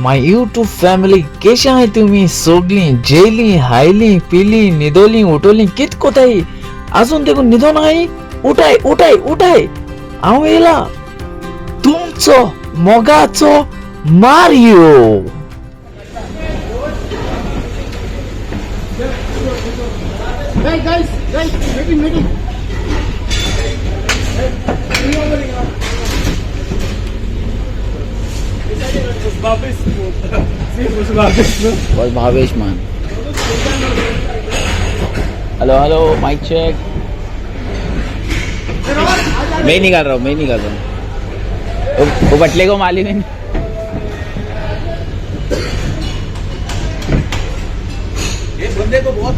My YouTube family, केशे आहाय तुमी सोगलीं? जेयलीं, हायलीं, पिलीं, न्हिदोलीं, उठोलीं, कित कोताय? अजून देखून न्हिदोन आहाय? उठाय उठाय उठाय, हांव येयला तुमचो मोगाचो Mario. Guys, guys, waiting, waiting. Was Bhavesh man. Hello hello, mic check. मैं निकाल रहा हूँ, मैं निकाल रहा हूँ। वो बटले को मालूम है नहीं। ये बंदे को बहुत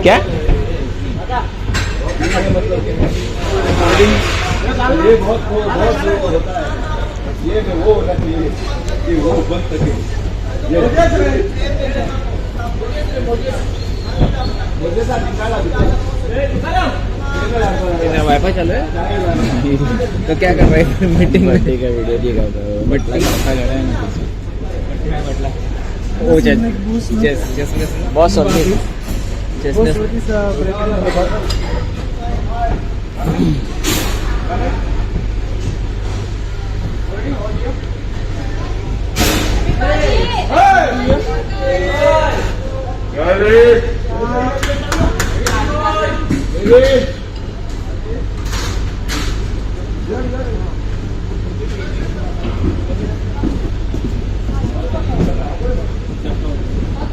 क्या? ये बहुत बहुत होता है। ये में वो होना चाहिए कि वो बन सके। ये वाईफाई चालू है तो क्या कर रहे हैं मीटिंग में? ठीक है, वीडियो ठीक है। बटला ओ चेस चेस चेस बहुत सॉरी। चेस।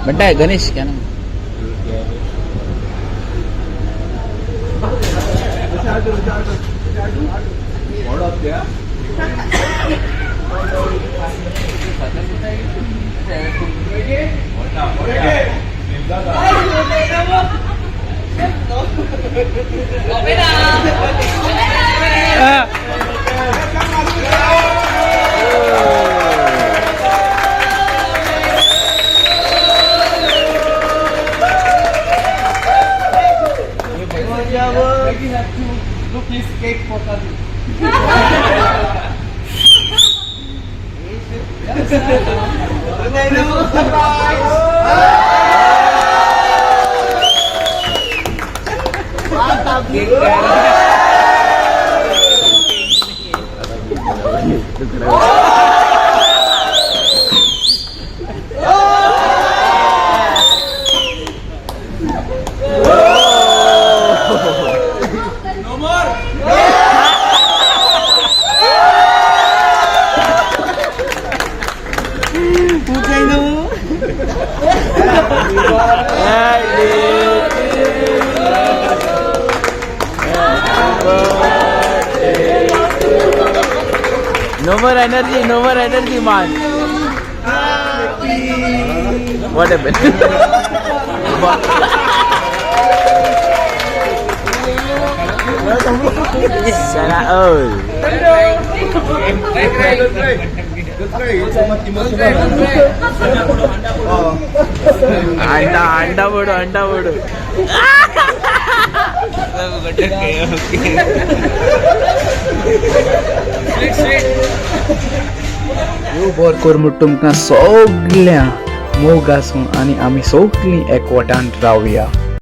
बट्टा है गणेश, क्या नाम? No more energy, no more energy, man. What happened? Sana all. अंडा अंडा बोडो, अंडा बोडो। यो बरो कर म्हूण तुमकां सगळ्यां मोग आसूं आनी आमी सगळीं एकवटान रावया।